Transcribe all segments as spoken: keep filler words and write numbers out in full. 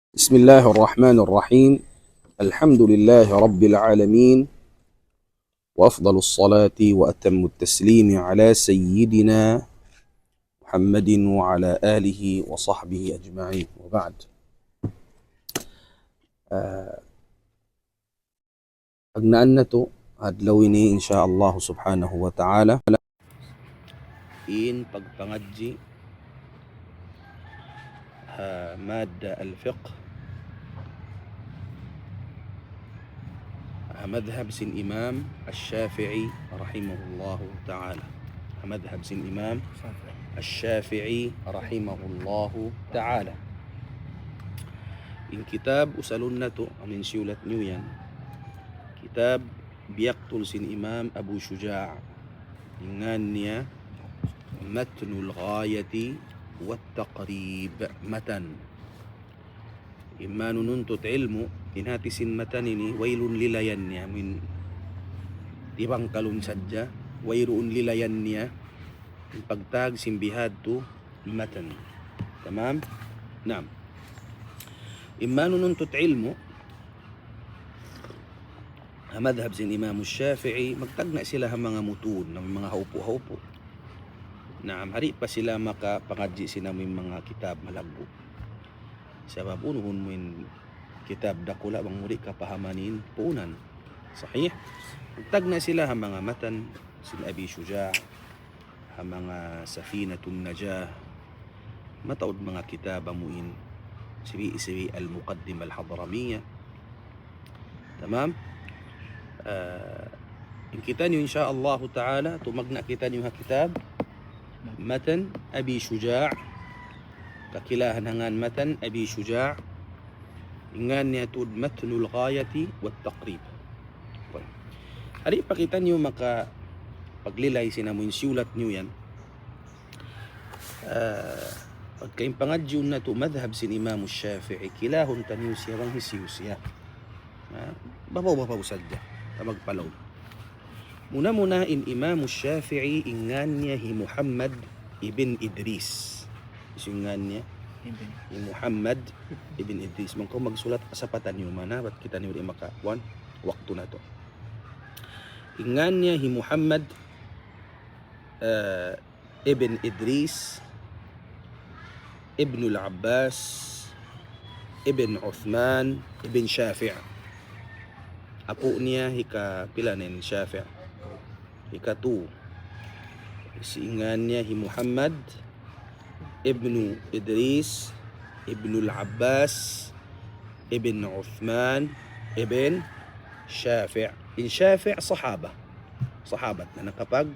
بسم الله الرحمن الرحيم. الحمد لله رب العالمين، وأفضل الصلاة وأتم التسليم على سيدنا محمد وعلى آله وصحبه أجمعين، وبعد. Ah, agnaan natu' adlaw ini, insya Allah subhanahu wa ta'ala, in pagpangadji' ha madda al-fiqh, ha madhhab sin Imam Ash-Shafi'i rahimahullahu ta'ala. Ha madhhab sin Imam Ash-Shafi'i rahimahullahu ta'ala. In kitab usalun natu', amun siyulat niyu yan, kitab biyaktul sin Imam Abu Shuja'. In ngan niya Matnul Ghayati wat Taqrib. Matan. In manga nuntut ilmu', in hati sin matan ini, wayruun lilayan niya, amun tibangkalun sadja, wayruun lilayan niya, in pagtawag sin bihadtu matan. Tamam? Naam. In manga nuntut ilmu', ha madhhab sin Imam Shafi'i, magtagna' sila ha manga mutun, ha manga haupu'-haupu'. Naam, di' pa sila makapangadji' sin amun manga kitab malaggu'. Sabab unu, unu in kitab dakula' bang mu di' kapahaman in puunan. Sahih? Magtagna' sila ha manga matan sin Abi Shuja', ha manga Safinatun Najah, mataud manga kitab amu in sibi'-sibi' Al-Muqaddimah Al-Hadramiyyah. Tamam? Ah, in kitaniyu, insya Allah ta'ala, tumagna' kitaniyu ha kitab Matan Abi Shuja', kakilahan ha ngan Matan Abi Shuja', in ngan niya tuud Matnul Ghayati wat Taqrib. Di' pa kitaniyu makapaglilay sin amun siyulat niyu yan. Ah, pagka in pangadjiun natu' madhhab sin Imam Shafi'i, kilahun taniyu siya bang hisiyu siya. Ah, babaw-babaw sadja, ta magpalaum. Muna-muna in Imam Shafi'i in ngan niya hi Muhammad ibn Idris. Hisiyu in ngan niya? Ibn. Hi Muhammad ibn Idris. Bang kaw magsulat, sapatan niyu man, bat kitaniyu di' makakuan waktu natu'. In ngan niya hi Muhammad, ah, ibn Idris, ibn al-Abbas, ibn Uthman, ibn Shafi'. Apu' niya hika pila in Shafi'? Hika tu. Hisiyu in ngan niya hi Muhammad ibn Idris, ibn al-Abbas, ibn Uthman, ibn Shafi'. In Shafi' sahaba. Sahabat na nakapag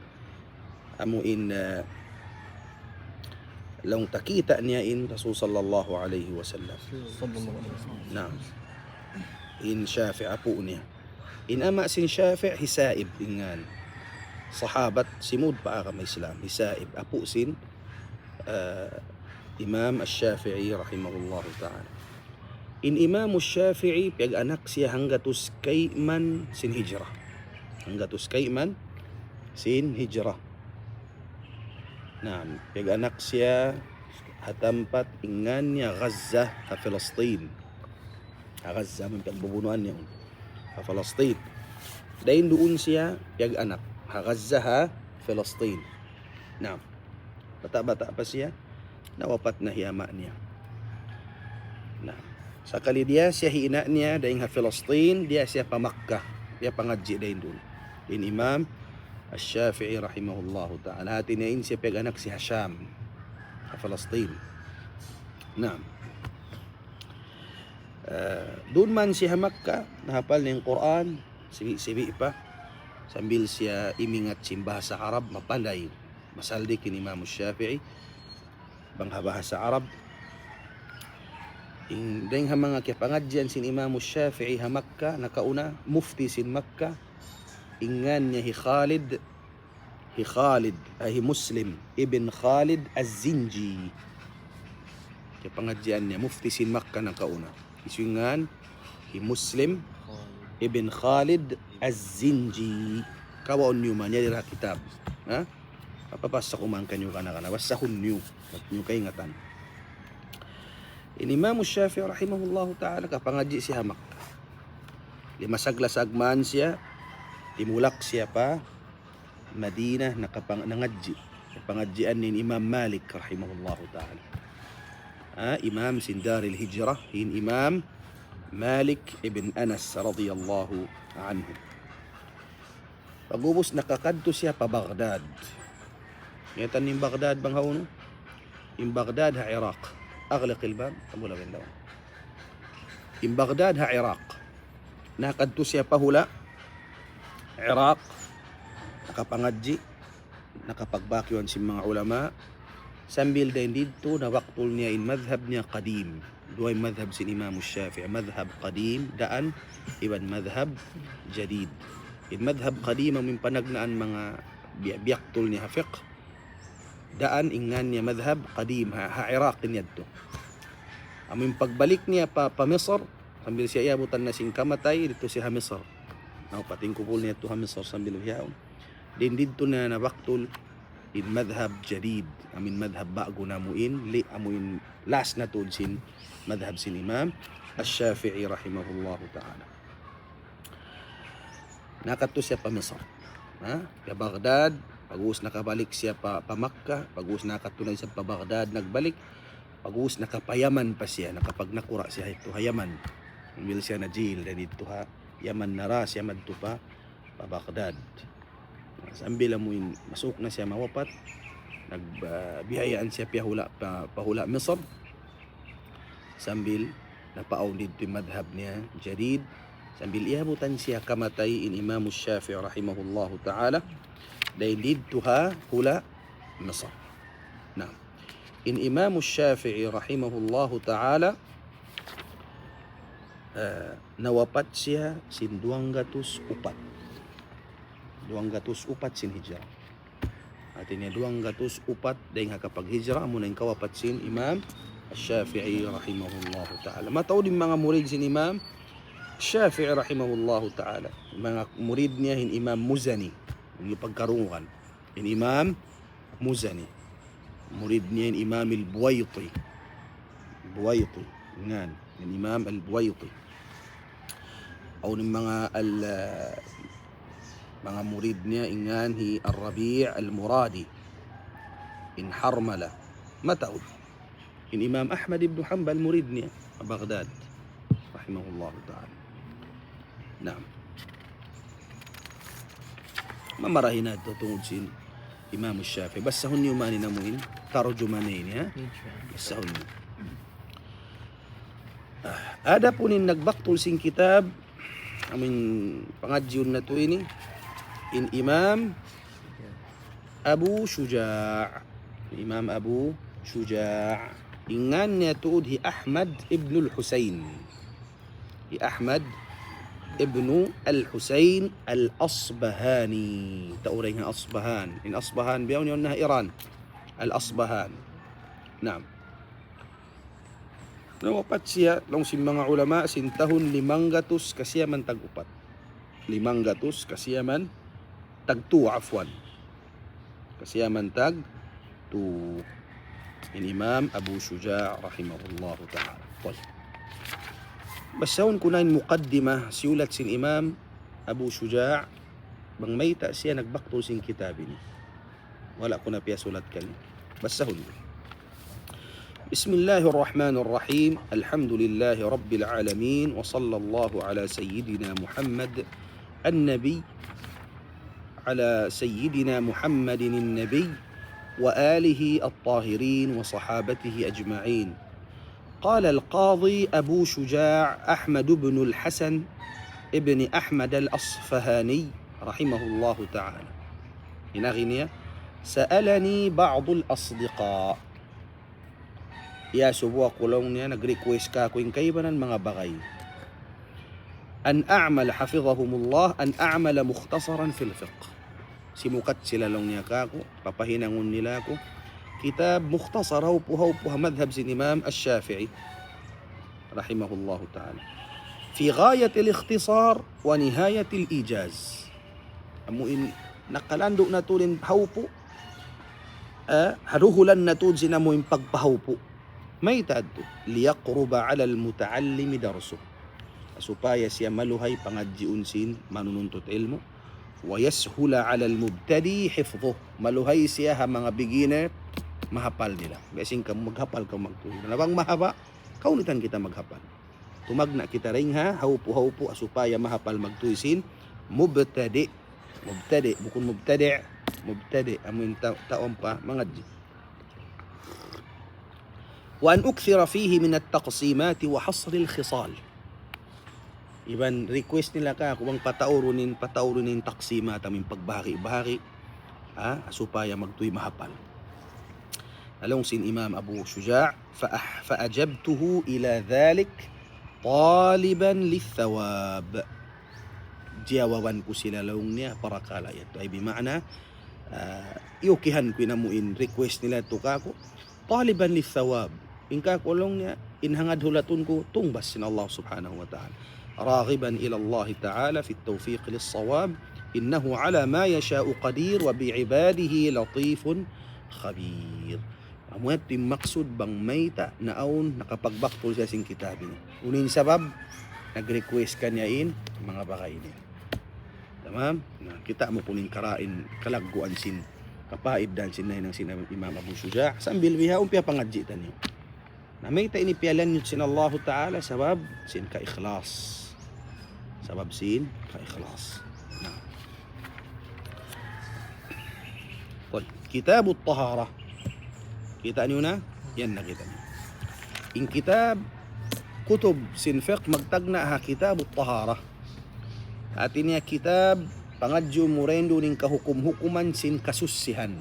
amu in, ah, laung ta kita' niya in Rasul sallallahu alayhi wasallam. Sallallahu alayhi wasallam. Naam. In Shafi' apu' niya. In ama' sin Shafi' hi Sa'ib in ngan. Sahabat simud pa agama Islam. Hi Sa'ib apu' sin, ah, Imam Ash-Shafi'i rahimahullahu ta'ala. In Imam Shafi'i, piyag-anak siya hanggatus kayman sin hijra. Hanggatus kayman sin hijra. Naam, piyag-anak siya ha tampat in ngan niya Gaza ha Palestine. Ha Gaza, amun piyagbubunuan niya yaun. Ha Palestine. Dayn duun siya piyag-anak. Ha Gaza ha Palestine. Naam. Bata'-bata' pa siya, nawapat na hi ama' niya. Na, sakali diyā siya hi ina' niya dayn ha Palestine, diyā siya pa Makkah, diyā pangadji' dayn duun. In Imam Ash-Shafi'i rahimahullahu ta'ala. Hāti niya in siya piyag-anak siya ha Sham, ha Palestine. Na, ah, duun man siya ha Makkah, nahapal niya in Qur'an, sibi'-sibi' pa. Sambil siya imingat sin bahasa Arab, mapanday. Masaldik in Imam Shafi'i bang ha bahasa Arab. In, dayn ha manga kiyapangadjian sin Imam Shafi'i ha Makkah, nakauna, mufti sin Makkah, in ngan niya hi Khalid, hi Khalid, ay hi Muslim ibn Khalid Az-Zinji. Kiyapangadjian niya, mufti sin Makkah nakauna. Hisiyu in ngan? Hi Muslim ibn Khalid Az-Zinji. Kawaun niyu man, yari da ha kitab. Ha? Papabassa ku man kaniyu kana-kana. Bassahun niyu. Bat niyu kaingatan. In Imam Shafi'i rahimahullahu ta'ala kapangadji' siya ha Makkah. Limasag-lasag man siya, timulak siya pa Madinah nakapang-, nangadji'. Kapangadjian in Imam Malik rahimahullahu ta'ala. Ah, Imam sin Daril Hijrah, in Imam Malik ibn Anas radiyallahu anhu. Pag'ubus nakakadtu siya pa Baghdad. Ngatan in Baghdad bang hawnu? In Baghdad ha Iraq. أغلق الباب. Tabu lagan daw. In Baghdad ha Iraq. Nakadtu siya pa hula' Iraq. Nakapangadji'. Nakapagbak iban sin manga ulama. Sambil dayn didtu nabaktul niya in madhab niya qadim. Duwa in madhab sin Imam Shafi'i. Madhab qadim, daan, iban madhab jadid. In madhab qadim amu in panagnaan manga bi-, biyaktul niya ha fiqh. Daan in ngan niya madhab qadim ha, ha Iraq in yadtu. Amu in pagbalik niya pa, pa Misr, sambil siya iyabutan na sin kamatay, didtu siya ha Misr. Aw, patingkupul niya tu ha Misr sambil bihaun. Dayn didtu na nabaktul in madhab jadid, amu in madhab ba'gu na amu in, li-, amu in last na tuud sin madhab sin Imam Ash-Shafi'i rahimahullahu ta'ala. Nakadtu siya pa Misr. Ha? Pa Baghdad, pag'ubus nakabalik siya pa, pa Makkah, pag'ubus nakadtu na siya pa Baghdad, nagbalik, pag'ubus nakapa Yaman pa siya, nakapagnakura' siya didtu ha Yaman. Sambil siya na-jail dayn didtu ha Yaman na ra siya madtu pa, pa Baghdad. Sambil amu in masuuk na siya mawapat, nag-, ah, biyayaan siya piyahula', pa, pahula' Misr. Sambil napaawn didtu in madhab niya jadid. Sambil iyabutan siya kamatay in Imam Shafi'i rahimahullahu ta'ala. Dayn didtu ha hula' Misr. Na, in Imam Shafi'i rahimahullahu ta'ala, eh, nawapat siya sin duwanggatus upat. Duwanggatus upat sin hijrah. Hati niya duwanggatus upat dayn ha kapaghijrah, amuna in kawapat sin Imam Shafi'i rahimahullahu ta'ala. Mataud in manga murid sin Imam Shafi'i rahimahullahu ta'ala. Manga murid niya in Imam Muzani. Yung pagkarungugan. In Imam Muzani. Murid niya in Imam Al-Buwaiti. Buwaiti. Ngan. In Imam Al-Buwaiti. Awn in manga al-, ah, manga murid niya in ngan hi Ar-Rabi' Al-Muradi. In Harmala. Mataud. In Imam Ahmad ibn Hanbal murid niya ha Baghdad. Rahimahullahu ta'ala. Naam. Mamarahi natu' tungud sin Imam Shafi'i. Basahun niyu man in amu in tarjuma niya ini, ha? Insya Allah. Basahun niyu. Ah, adapun in nagbaktul sin kitab, amu in pangadjiun natu' ini, in Imam Abu Shuja'. Imam Abu Shuja'. In ngan niya tuud hi Ahmad ibn al-Husayn. Hi Ahmad ibn al-Husayn al-Asbahani. Tau dayn ha Asbahan. In Asbahan, biya' niyu na Iran. Al-Asbahan. Naam. Nawapat siya, laung sin manga ulama, sin tahun limanggatus kasiyaman tag-upat. Limanggatus kasiyaman tagtu, afwan. Kasiyaman tagtu. In Imam Abu Shuja' rahimahullahu ta'ala. Tayyib. Basahun ku na in muqaddimah, siyulat sin Imam Abu Shuja', bang mayta' siya nagbaktul sin kitab ini. Wala' ku na piyasulat kaniyu. Basahun. بسم الله الرحمن الرحيم. الحمد لله رب العالمين، وصلى الله على سيدنا محمد النبي، على سيدنا محمد النبي وآله الطاهرين وصحابته أجمعين. قال القاضي أبو شجاع أحمد بن الحسن ابن أحمد الأصفهاني رحمه الله تعالى. In agi niya, سألني بعض الأصدقاء. Iyasubu aku laung niya, nag-request kāku' in kaibanan manga bagay. أن أعمل، حفظهم الله، أن أعمل مختصرا في الفقه. Simukat sila laung niya kāku', papahinangun nila aku kitab mukhtasar, hawpu', hawpu' ha madhab sin Imam Ash-Shafi'i rahimahullahu ta'ala. في غاية الاختصار ونهاية الإيجاز. Amu in nakalandu' na tuud in hawpu', eh, ha duhulan na tuud sin amu in pagpahawpu'. Mayta' yadtu? ليقرب على المتعلم درسه. Supaya siya maluhay pangadjiun sin manununtut ilmu'. ويسهل على المبتدئ حفظه. Maluhay siya ha manga beginner, mahapal nila. Biya' sin kamu maghapal kamu magtuy. Na bang mahaba', kaunitan kita maghapal. Tumagna' kita dayn ha, haupu'-haupu', supaya mahapal magtuy sin mubtadi'. Mubtadi', bukun mubtadi'. Mubtadi', amu in ta-, tau ampa mangadji'. وأن أكثر فيه من التقسيمات وحصر الخصال. Iban request nila kāku' bang pataurun in, pataurun in taqsimat, amu in pagbahagi-bahagi, ha, supaya magtuy mahapal. Laung sin Imam Abu Shuja', فأح-، فأجبته إلى ذلك طالبا للثواب. Jiyawaban ku sila laung niya parakala' yadtu. Ay bima'na, ah, iyukihan ku in amu in request nila yadtu kāku'. طالبا للثواب. In kāku' laung niya, in hangad hulatun ku, tungbas sin Allah Subhanahu wa Ta'ala. راغبا إلى الله تعالى في التوفيق للصواب. إنه على ما يشاء قدير وبعباده لطيف خبير. Amu yadtu in maksud bang mayta' naawn nakapagbaktul siya sin kitab ini. Unu in sabab, nag-request kaniya in manga bagay ini. Tamam? Na, kita' mu kunu' in karayawan, kalagguan sin, kapaidahan sin nahinang sin Imam Abu Shuja'. Sambil bihaun piyapangadji' taniyu. Na mayta' ini piyalanyut sin Allahu Ta'ala, sabab sin kaikhlas. Sabab sin kaikhlas. Na. Kun, Kitabut Taharah. Kita' niyu na? Yan na kita' niyu. In kitab, kutub sin fiqh magtagna' ha Kitabut Taharah. Hati niya kitab, pangadjiun mu dayn duun in kahukum-hukuman sin kasusihan.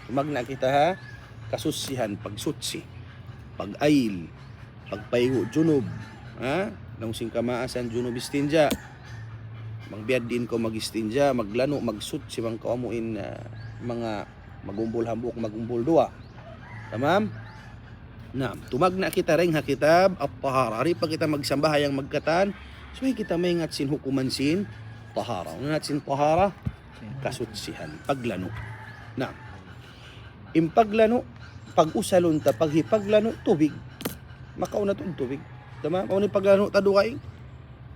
Tumagna' kita ha kasusihan, pagsuchi, pag-ayil, pagpaygu' junub, ha? Laung sin kamaasan junub istinja. Bang biya' diin kaw mag-istinja, maglanu', magsuchi, bang kaw amu in, ah, manga magumbul hambuuk, magumbul duwa. Tamam? Naam, tumagna' kita dayn ha kitab At-Tahara. Di' pa kita magsambahayang magkatan, subay kita maingat sin hukuman sin tahara. Unu in sin tahara? Kasuchihan, paglanu'. Naam. In paglanu', pag-usalun ta, paghipaglanu', tubig. Makauna tuud tubig. Tamam? Unu in paglanu' ta dugaing?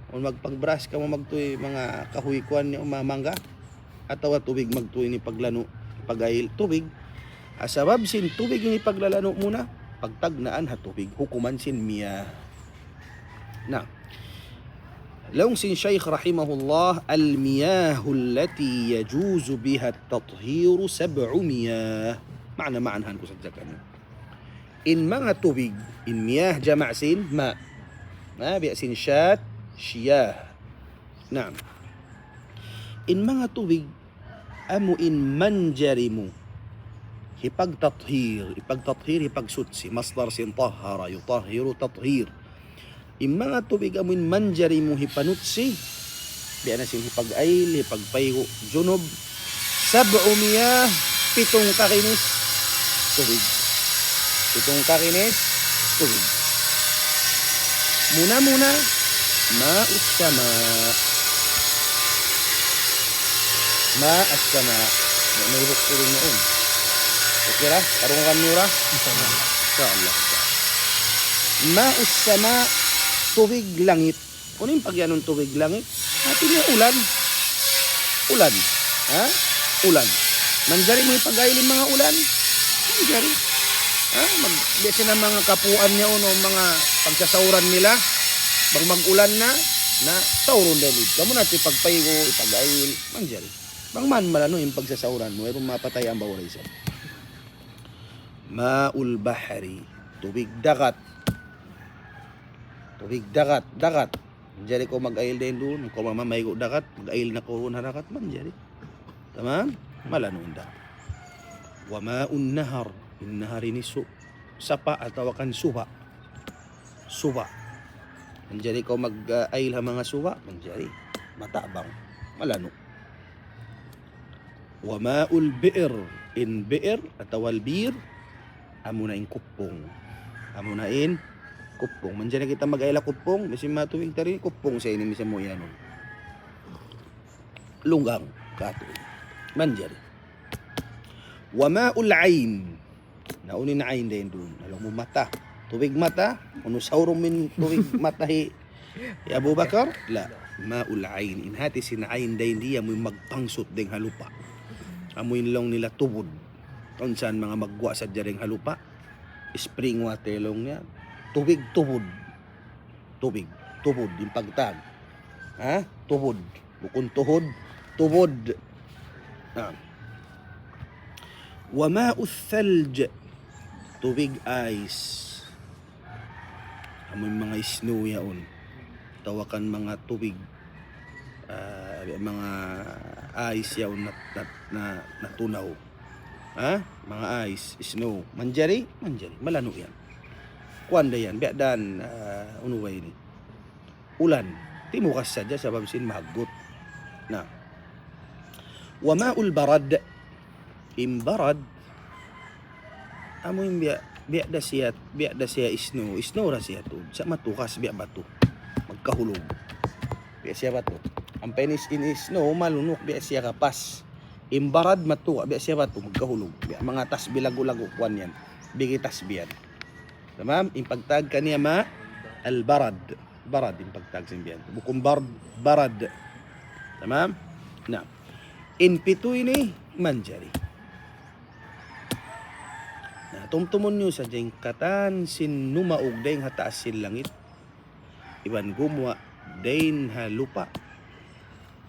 Kung magpag-brush kamu magtuy manga kahuy kuwan niya, manga mangga. Atawa tubig magtuy ini paglanu', pag-ayil, tubig. Ah, sabab sin tubig ini paglalanu' mu na, pagtagnaan ha tubig, hukuman sin miyah. Na, laung sin Shaykh rahimahullah, المياه التي يجوز بها التطهير سبع مياه. Maana-maanahan ku sadja kaniyu. In manga tubig, in miyah jama' sin ma. Na, biya' sin shat, shiyah. Naam. In manga tubig, amu in manjari mu hipagtathir, hipagtathir, hipagsuchi, masdar sin tahara, yutahhiru tathir. In manga tubig amu in manjari mu hipanuchi, biya' na sin hipag-ayil, hipagpaygu' junub, sab'u miyah, pitung kakinis tubig. Pitung kakinis tubig. Muna-muna, ma'us sama. Ma'us sama. May bukto rin noon. Okay ra? Karungugan niyu ra? Insya Allah. Ma'us sama, tubig langit. Unu in pagiyanun tubig langit? Hati niya ulan. Ulan. Ha? Ulan. Manjari mu hipag-ayil in manga ulan? Manjari. Ha? Mag-, biya' sin manga kapuan niya unu, manga pagsasawran nila. Bang mag-ulan na, na sawrun da nila. Kamu na hipagpaygu', hipag-ayil. Manjari. Bang man malanu' in pagsasawran mu, wayruun mapatay ambaw da isab. Ma'ul bahri. Tubig dagat. Tubig dagat, dagat. Manjari kaw mag-ayil dayn duun, kaw mamaygu' dagat, mag-ayil na kaw duun ha dagat, manjari. Tamam? Malanu' in dagat. Wa ma'un nahar, in nahar ini su-, sapa' atawa kan suba'. Suba'. Manjari kaw mag-ayil ha manga suba', manjari. Matabang. Malanu'. Wa ma'ul bi'r, in bi'r atawa al-bir, amuna in kuppung. Amuna in kuppung. Manjari kita mag-ayil ha kuppung, misan matubig tari, kuppung sa ini, misan mu iyanun. Lunggang, katu'. Manjari. Wa ma'ul ayn. Na unu in ain dayn duun? Na laung mu mata. Tubig mata? Unu saurun mu in tubig mata hi, hi Abu Bakar? La. Ma'ul ain. In hati sin ain dayn di amu in magpangsut dayn ha lupa'. Amu in laung nila tubud. Kung saan manga magguwa' sadja dayn ha lupa'. Spring water laung niya. Tubig tubud. Tubig. Tubud. In pagtag. Ha? Tubud. Bukun tuhud. Tubud. Na. Wa ma'u thalj. Tubig ais. Amu in manga snow yaun. Tawakan manga tubig. Ah, manga ais yaun na, na, na, natunaw. Ha? Manga ais, snow. Manjari? Manjari. Malanu' yan. Kuwan da yan. Biya' dan, ah, unu ba ini? Ulan. Timukas sadja sabab sin mahagut. Na. Wa ma'ul barad. In barad. Amu in biya', biya' da siya, biya' da siya snow. Snow ra siya tuud. Sa' matukas biya' batu. Magkahulug. Biya' siya batu. Ampa in is-, in snow, malunuk biya' siya kapas. In barad matuka', biya' siya batu, magkahulug. Biya' manga tasbi lagu-lagu kuwan yan. Bigi tasbi yan. Tamam? In pagtag kaniya ma, al-barad. Barad in pagtag sin biya' yan. Bukun bard, barad. Tamam? Na. In pitu ini manjari. Na, tumtumun niyu sadja in katan sin numaug dayn ha taas sin langit. Iban gumuwa' dayn ha lupa'.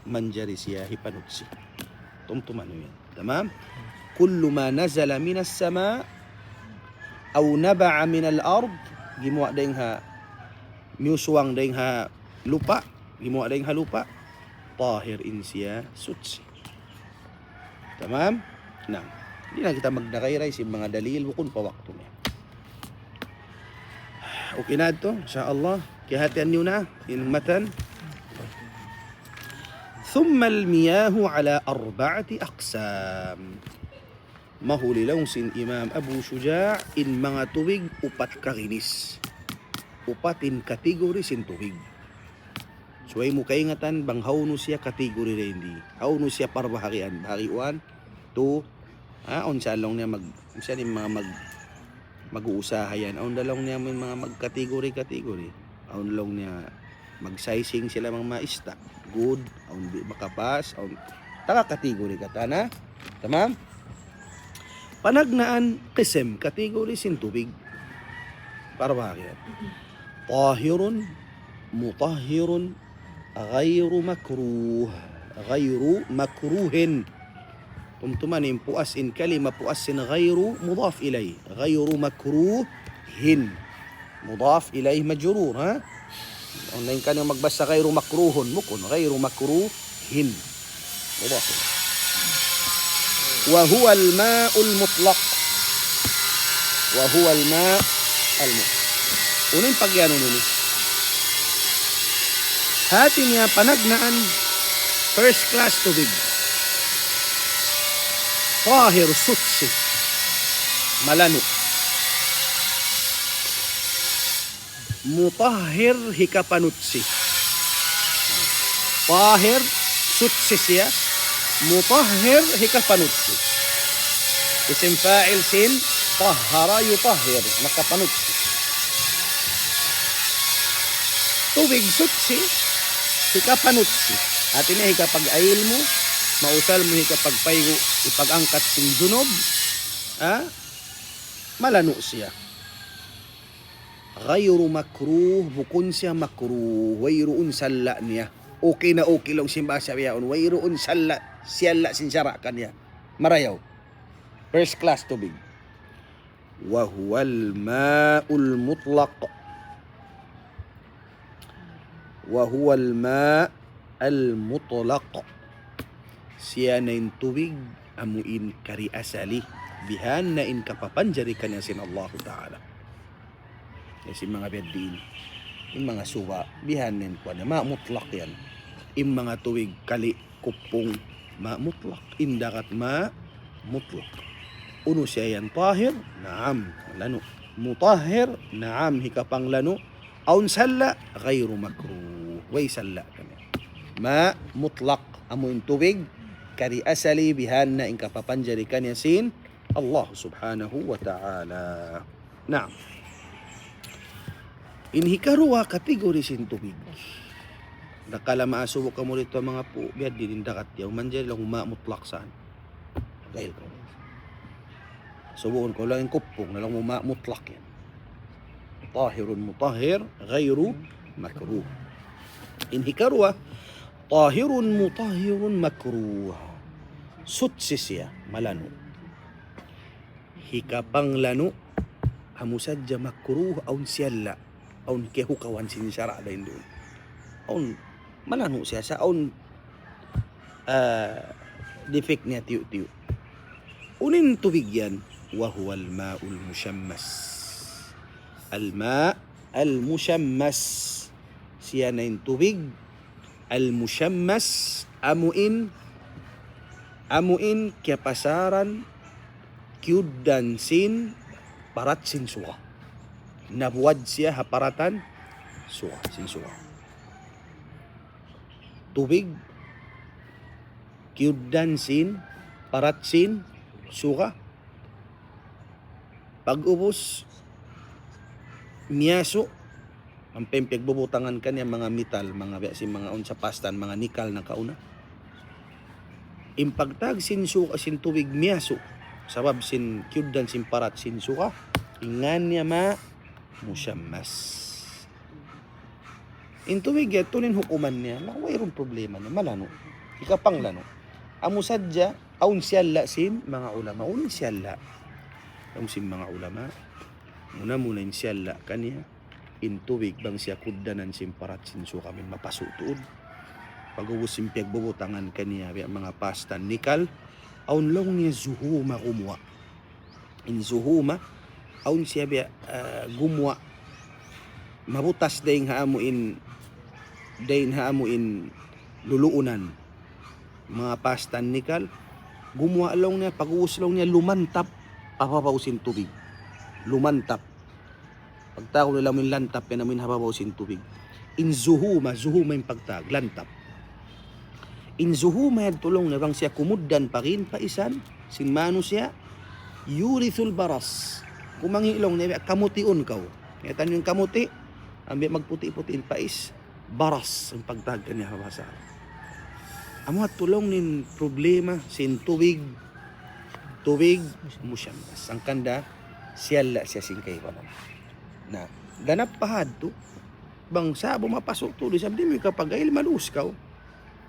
Manjari siya hipanutsi. Tumtuma niyu yan. Tamam? Kullu ma nazala minas sama' aw naba'a minal ard, gimuwa' dayn ha, miyusuwang dayn ha lupa', gimuwa' dayn ha lupa', tahir in siya sutsi. Tamam? Na, di' na kita magnakairay sin manga dalil, bukun pa waktu niya. Okay na ito, insya Allah. Kiyahatihan niyu na, in matan. ثم المياه على أربعة أقسام. Mahuli laung sin Imam Abu Shuja', in manga tubig upat kaginis. Upat in category sin tubig. Subay mu kaingatan bang hawnu siya category dayn di. Hawnu siya parbahagian. Bahagi one, two, ha, awn sa laung niya mag-, misan in manga mag-, mag-uusaha yan. Awn da laung niya may manga mag-category-category. Awn laung niya mag-sizing sila manga maista. Good, awn di' makapas, awn taga category katan na. Tamam? Panagnaan, qism, category sin tubig. Parbahagian. طاهر، مطهر، غير مكروه، غير مكروه. Tumtuma in puas in kalima puas sin غير مضاف إليه. غير مكروه. مضاف إليه مجرور, ha? Awn na in kaniyu magbasa غير مكروه, bukun, غير مكروه. مضاف إليه. وهو الماء المطلق. وهو الماء المطلق. Unu in pag-iyanun ini? Hati niya panagnaan, first class tubig. Tahir, sutsi. Malanu'. Mutahhir, hikapanutsi. Tahir, sutsi siya. Mutahhir, hikapanutsi. Isim fa'il sin, tahhara yutahhir, makapanutsi. Tubig sutsi, hikapanutsi. Hati niya hikapag-ayil mu, mausal mu hikapagpaygu', hipag-angkat sin junub, ha? Malanu' siya. Ghayru makruh, bukun siya makruh. Wayruun salla' niya. Okay na okay laung sin bahasa bihaun. Wayruun salla', siyalla' sin sara' kaniya. Marayaw. First class tubig. وهو الماء المطلق. وهو الماء المطلق. Siya na in tubig amu in kari asali. Bihan na in kapapanjari kaniya sin Allahu Ta'ala. Ya, sin manga biya' diin. In manga suba', bihan na in kuwan niya. Ma' mutlak yan. In manga tubig kali, kupung, ma' mutlak. In dagat ma' mutlak. Unu siya yan? Tahir? Naam. Lanu'. Mutahhir? Naam. Hikapanglanu'. Awn salla'? Ghayru makruh. Way salla' kaniya. Ma' mutlak. Amu in tubig kari asali, bihan na in kapapanjari kaniya sin Allah Subhanahu wa Ta'ala. Naam. In hikaruwa kategori sin tubig. Dakala' maasubu kamu didtu manga pu', biya' diin in dagat yaun, manjari laung mu ma' mutlak sa. Dahil kaw. Subuhun kaw laung in kuppung, laung mu ma' mutlak yan. Tahirun mutahhir, ghairu makruh. In hikaruwa, tahirun mutahhirun makruh. Suchi siya, malanu'. Hikapanglanu', amu sadja makruh, awn siyalla', awn kiyahukawan sin sara' dayn duun. Awn, malanu' siya sa', awn, ah, defect niya tiyu'-tiyu'. Unu in tubig yan, وهو الماء المشمس. الماء المشمس. Siya na in tubig al-mushammas, amu in, amu in kiyapasaran, kiyugdan sin parat sin suga. Nabuwat siya ha paratan suga, sin suga. Tubig, kiyugdan sin parat sin suga. Pag'ubus, miyasu', ampa in piyagbubutangan kaniya manga metal, manga biya' sin manga unsa pastan, manga nikal nakauna. In pagtag sin su-, sin tubig miyasu', sabab sin kiyugdan sin parat sin suga, in ngan niya ma' mushammas. In tubig yadtu in hukuman niya, la, wayruun problema niya, malanu'. Hikapanglanu'. Amu sadja, awn siyalla' sin manga ulama, awn siyalla'. Awn sin manga ulama, muna-muna in siyalla' kaniya, in tubig bang siya kugdanan sin parat sin suga amu in mapasu' tuud. Pag'ubus sin piyagbubutangan kaniya, biya' manga pastan nikal, awn laung niya zuhuma gumuwa'. In zuhuma, awn siya biya', ah, gumuwa'. Mabutas dayn ha amu in, dayn ha amu in luluunan. Manga pastan nikal, gumuwa' laung niya, pag'ubus laung niya, lumantap, ha babaw sin tubig. Lumantap. Pagtawagun nila amu in lantap yan, amu in ha babaw sin tubig. In zuhuma, zuhuma in pagtawag, lantap. In zuhuma yadtu laung niya bang siya kumugdan pa rin, pa isan, sin manusiya', يورث البرص. Kumangi' laung niya, biya' kamutiun kaw. Kiyata' niyu in kamuti', amu in magputi'-puti' in pais, baras, in pagtawag kaniya ha bahasa Arab. Amu yadtu laung niya in problema, sin tubig, tubig, mushammas. Hangkan da, siyalla' siya sin kaibanan. Na, ganap pa hadtu, bang sa'bu mapasu' tuud, isab di' mu hikapag-ayil, maluus kaw.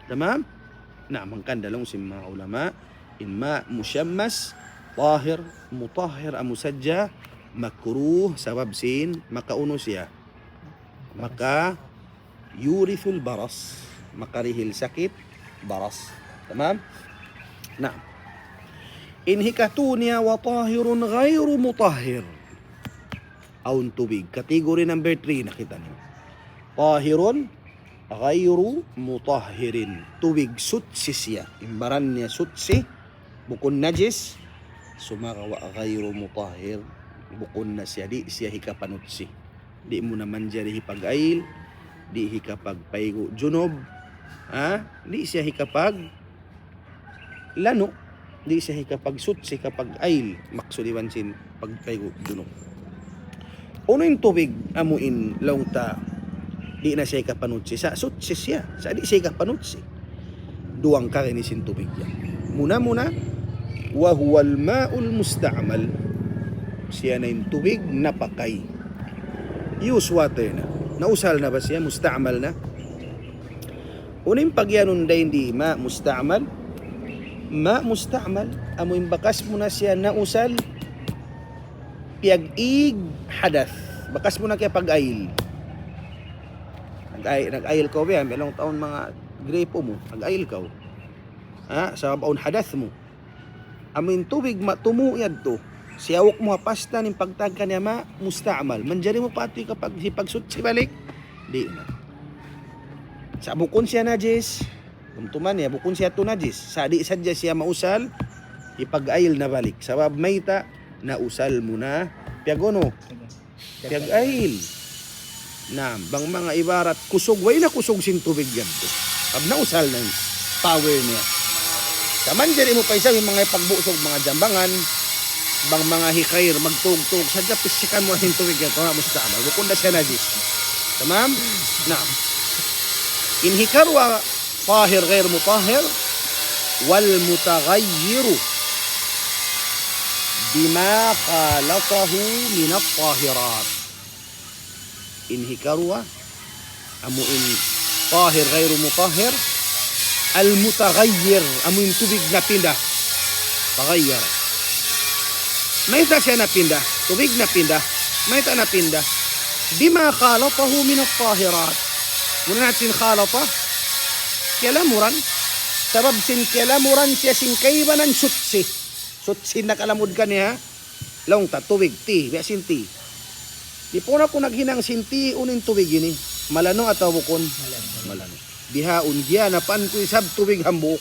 Tamam? Na, hangkan da laung sin manga ulama, in ma' mushammas, tahir, mutahhir, amu sadja, makruh, sabab sin, makaunu siya. Maka, يورث البرص, makarihil sakit, baras. Tamam? Na. In hikatu niya, وطاهر غير مطهر. Awn tubig. Category number three na kitaniyu. طاهر غير مطهر. Tubig suchi siya. In baran niya suchi, bukun najis. Sumagawa' غير مطهر. Bukun na siya, di' siya hikapanuchi. Di' mu na manjari hipag-ayil, di' hikapagpaygu' junub, ha? Di' siya hikapag-, lanu', di' siya hikapagsuchi, hikapag-ayil, maksud iban sin pagpaygu' junub. Unu in tubig, amu in laung ta, di' na siya hikapanuchi, sa' suchi siya, sa' di' siya hikapanuchi. Duwang kari ini sin tubig yan. Muna-muna, وهو الماء المستعمل. Siya na in tubig napakay. Use water na. Nausal na ba siya? Musta'mal na. Unu in pagiyanun dayn di ma' musta'mal? Ma' musta'mal, amu in bakas mu na siya nausal, piyag-ig hadath. Bakas mu na kiyapag-ayil. Nag-ay-, nag-ayil kaw biya', may laung taun manga gripo mu, nag-ayil kaw. Ha? Sabab awn hadath mu. Amu in tubig ma-, tumu' yadtu. Siyawuk mu ha pastan in pagtawag kaniya ma' musta'mal. Manjari mu pa yadtu hikapag-, hipagsuchi balik? Di' na. Sa' bukun siya najis. Tumtuman niya, bukun siya yadtu najis. Sa' di' sadja siya mausal, hipag-ayil na balik. Sabab mayta', nausal mu na. Piyag-unu? Piyag-ayil. Na, bang manga ibarat kusug, way na kusug sin tubig yadtu. Pag nausal na in power niya. Sa' manjari mu pa isab in manga pagbusug, manga jambangan, Bang manga hikair, magtug-tug sadja, pisikan mu in tubig yan, tama, musta'mal. Bukun da siya najis. Tamam? Naam. In hikaruwa, tahir ghayr mutahhir, wal mutaghayyiru bima khalatahu min at-tahirat. In hikaruwa, amu in tahir ghayru mutahhir, al-mutaghayyir, amu in tubig napinda. Taghayyar. Mayta' siya napinda? Tubig napinda. Mayta' napinda? Bima khalatahu min at-tahirat. Unu in hāti sin khalata? Kiyalamuran. Sabab sin kiyalamuran siya sin kaibanan suchi. Suchi nakalamud kaniya. Laung ta, tubig, ti, biya' sin ti. Di' pa aku naghinang sin ti, unu in tubig ini. Malanu' atawa bukun? Malanu'. Malanu'. Bihaun, giyanapan ku isab tubig hambuuk.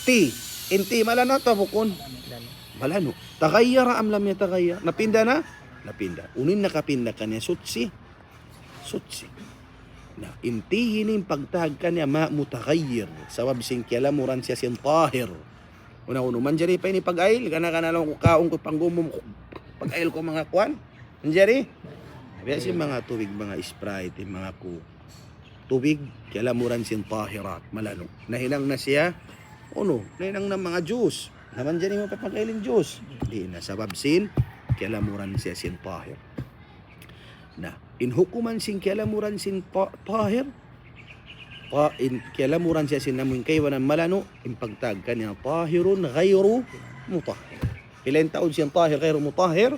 Ti, in ti malanu' atawa bukun? Malanu'. Malanu'. Taghayyara am lam yataghayyar? Napinda na? Napinda. Unu in nakapinda kaniya? Suchi. Suchi. Na, in ti ini in pagtawag kaniya ma' mutaghayyir. Sabab sin kiyalamuran siya sin tahir. Unu-unu, manjari pa ini pag-ayil, kana-kana laung ku kaun ku panggumum, pag-ayil ku manga kuwan. Manjari? Biya' sin manga tubig, manga Sprite, manga ku. Tubig, kiyalamuran sin tahirat, malanu'. Nahinang na siya, unu, nahinang na manga juice. Na manjari mu pa pag-ayil in juice. Di' na, sabab sin, kiyalamuran siya sin tahir. Na, in hukuman sin kiyalamuran sin ta-, tahir, ta-, in kiyalamuran siya sin amu in kaibanan malanu', in pagtawag kaniya tahirun ghayru mutahhir. Pila in taud sin tahir ghayru mutahhir?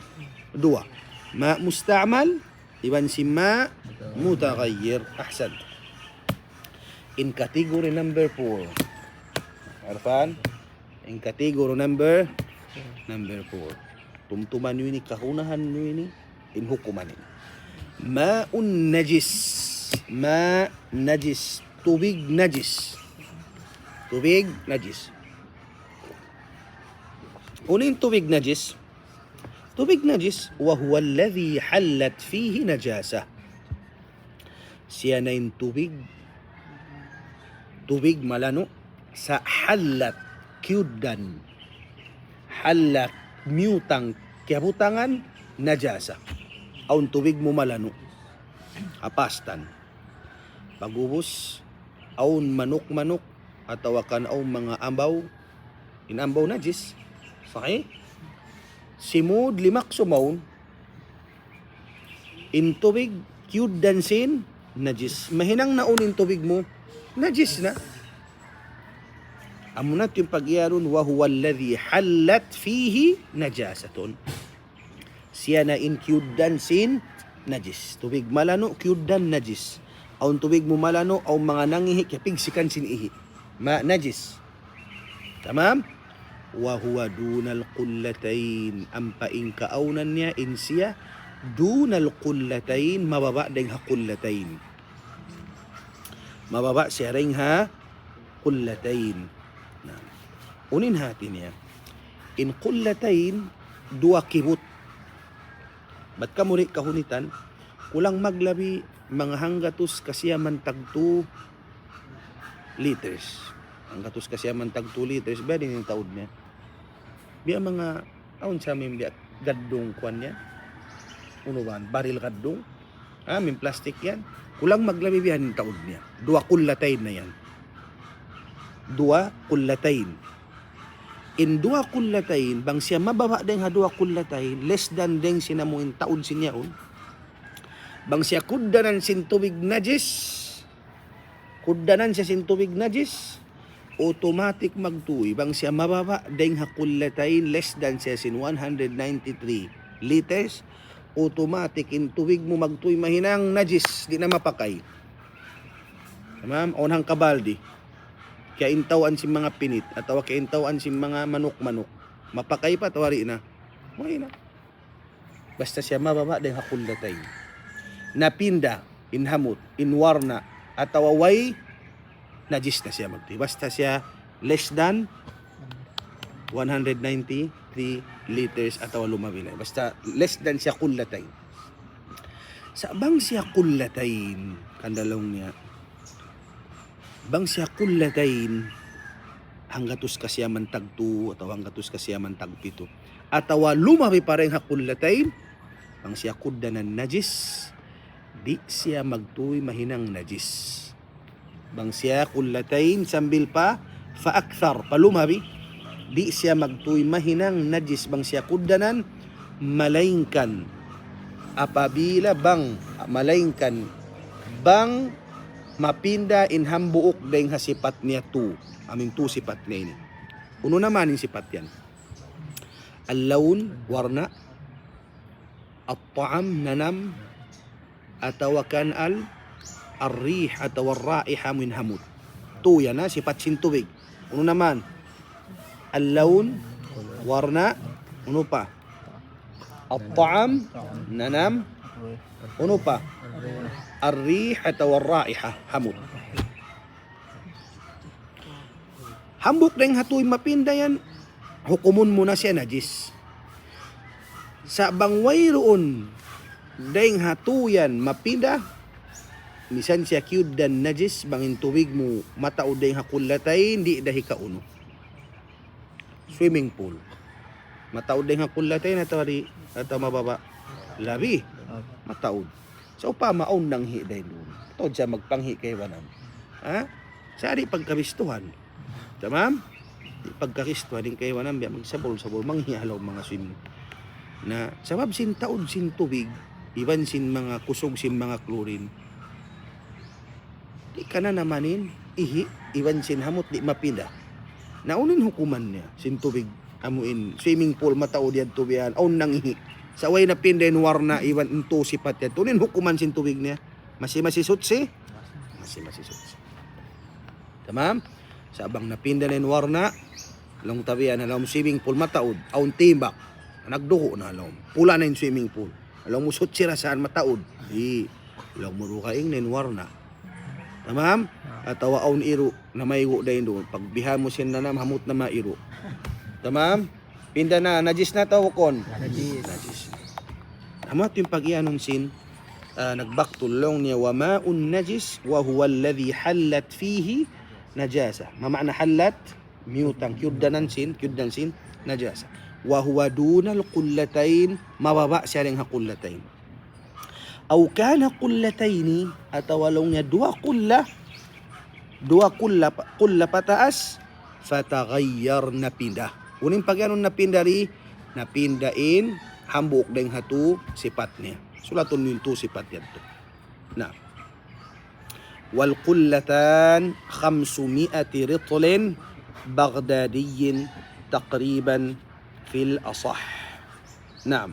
Duwa. Ma' musta'mal, iban sin ma' mutaghayyir. Ahsan. In category number four. Arfan? In category number, number four. Tumtuma niyu ini, kahunahan niyu ini, in hukuman ini. Ma'un najis. Ma' najis. Tubig najis. Tubig najis. Unu in tubig najis? Tubig najis, وهو الذي حلت فيه نجاسة. Siya na in tubig, tubig malanu', sa' hallat, kiyugdan. Hallat, miyutang, kiyabutangan, najasa. Awn tubig mu malanu'. Apastan. Pag'ubus, awn manuk-manuk, atawa kan awn manga ambaw, in ambaw najis. Sahih? Simud limaksum awn. In tubig, kiyugdan sin najis. Mahinang na unu in tubig mu? Najis na. Amuna tuud in pag-iyanun, وهو الذي حلت فيه نجاسة. Siya na in kiyugdan sin najis. Tubig malanu', kiyugdan najis. Awn tubig mu malanu', awn manga nangihi', kiyapigsikan sin ihi'. Ma najis. Tamam? وهو دون القلتين. Ampa in kaawnan niya, in siya, دون القلتين, mababa' dayn ha qullatayn. Mababa' siya dayn ha qullatayn. Na. Unu in hati niya? In qullatayn, duwa kibut. Bat kamu di' kahunitan, kulang maglabi manga hanggatus kasiyaman tagtu liters. Hanggatus kasiyaman tagtu liters, biya' diin in taud niya? Biya' manga, awn sa amin biya' gaddung kuwan niya. Unu ba, baril gaddung. Ah, amin plastic yan. Kulang maglabi biya' yan in taud niya. Duwa qullatayn na yan. Duwa qullatayn. In duwa qullatayn, bang siya mababa' dayn ha duwa qullatayn, less than dayn sin amu in taud sin yaun. Bang siya kugdanan sin tubig najis, kugdanan siya sin tubig najis, automatic magtuy. Bang siya mababa' dayn ha qullatayn, less than siya sin one hundred ninety-three liters, automatic in tubig mu magtuy mahinang najis, di' na mapakay. Tamam? Awn hangkabaldi. Kiyaintawan sin manga pinit, atawa kiyaintawan sin manga manuk-manuk. Mapakay pa atawa di' na? Way na. Basta siya mababa' dayn ha qullatayn. Napinda in hamut, in warna', atawa way, najis na siya magtuy. Basta siya less than one hundred ninety-three liters atawa lumabi na. Basta less than siya qullatayn. Sa' bang siya qullatayn, kandalong niya, bang siya qullatayn, hanggatus kasiyaman tagtu atawa hanggatus kasiyaman tagpitu. atawa lumabi pa dayn ha qullatayn, bang siya kugdanan najis, di' siya magtuy mahinang najis. Bang siya qullatayn sambil pa, fa akthar, pa lumabi, di' siya magtuy mahinang najis bang siya kugdanan, malaingkan apabila bang, malaingkan bang mapinda in hambuuk dayn ha sipat niya tu, amu in tu sipat niya ini. Unu na man in sipat yan? Al-lawn, warna', at-ta'am, nanam, atawa kan al-, ar-rih, atawa ar-raiha, amu in hamut. Tu yan na, sipat sin tubig. Unu na man? Al-lawn, warna', unu pa? At-ta'am, nanam, unu pa? Ar-rih, atawa ar-raiha, hamut. Hambuuk dayn ha tu in mapinda yan, hukumun mu na siya najis. Sa' bang wayruun dayn ha tu yan mapinda, misan siya kiyugdan najis, bang in tubig mu mataud dayn ha qullatayn, di' da hikaunu. Swimming pool. Mataud dayn ha qullatayn atawa di', atawa mababa'? Labi. Mataud. Sa' upama awn nanghi' dayn duun. Mataud siya magpanghi' kaibanan. Ha? Sa' di' pagkabistuhan. Tamam? Di' pagkabistuhan in kaibanan, biya' magsabul-sabul, manghi' ha lawm manga swimming. Na, sabab sin taud sin tubig, iban sin manga kusug sin manga chlorine. Di' kananaman in ihi', iban sin hamut di' mapinda. Na unu in hukuman niya, sin tubig, amu in swimming pool, mataud yadtu biya' yan, awn nanghi'. Sa' way napinda in warna', iban in tu sipat yadtu. Unu in hukuman sin tubig niya? Masi, masi suchi? Masi, masi suchi. Tamam? Sa' bang napinda na in warna', laung ta biya' yan, ha lawm swimming pool mataud, awn timbak. Nagdugu' na ha lawm. Pula na in swimming pool. Ha lawm mu suchi ra saan mataud. Di'. Ha lawm mu dugaing na in warna'. Tamam? Atawa awn iru', namaygu' dayn duun. Pagbiha mu sin nanam, hamut na mairu'. Tamam? Pinda na, najis na atawa bukun? Najis. Najis. Amu yadtu in pag-iyanun sin, ah, nagbaktul laung niya, وماء نجس وهو الذي حلت فيه نجاسة. Ma ma'na hallat? Miyutang, kiyugdanan sin, kiyugdan sin najasa. وهو دون القلتين, mababa' siya dayn ha qullatayn. أو كان قلتين, atawa laung niya duwa qulla, duwa qulla pa, qulla pataas, فتغير, napinda. Unu in pag-iyanun napinda di? Napinda in hambuuk dayn ha tu sipat niya. Sulatun niyu in tu sipat yadtu. Na. والقلتان خمسمائة رطل بغدادي تقريبا في الأصح. Naam.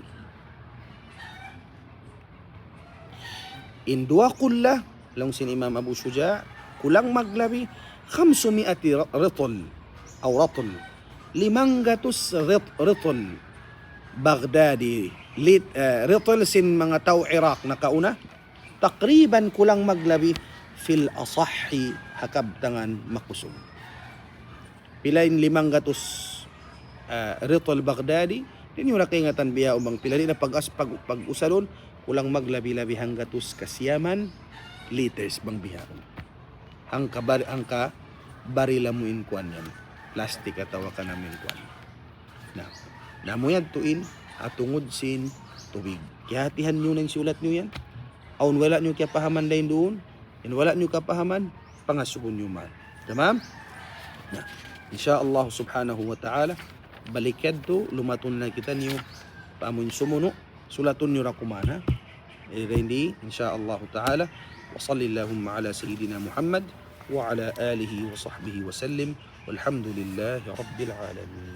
In duwa qulla, laung sin Imam Abu Shuja', kulang maglabi, خمسمائة رطل, أو رطل. Limanggatus rit-, ritl. Baghdadi. Lit-, eh, ritl sin manga tau Iraq nakauna. Takriban kulang maglabi في الأصح ha kabtangan makusug. Pila in limanggatus, ah, ritl Baghdadi, di' niyu na kaingatan bihaun bang pila, di' na pag-as-, pag-, pag-usalun, kulang maglabi-labi hanggatus kasiyaman liters bang bihaun. Hangka bar-, hangka baril amu in kuwan yan. Plastic atawa kan amu in kuwan. Na, na amu yadtu in, ha tungud sin tubig. Kiyahatihan niyu na in siyulat niyu yan. Awn wala' niyu kiyapahaman dayn duun, in wala' niyu kapahaman, pangasubuhun niyu man. Tamam? Na, insya Allah subhanahu wa ta'ala, balik yadtu, lumatun na kitaniyu, pa amu in sumunu', sulatun niyu ra kuman, ha? Eh, dayn di, insya Allah ta'ala, وصل اللهم على سيدنا محمد وعلى آله وصحبه وسلم، والحمد لله رب العالمين.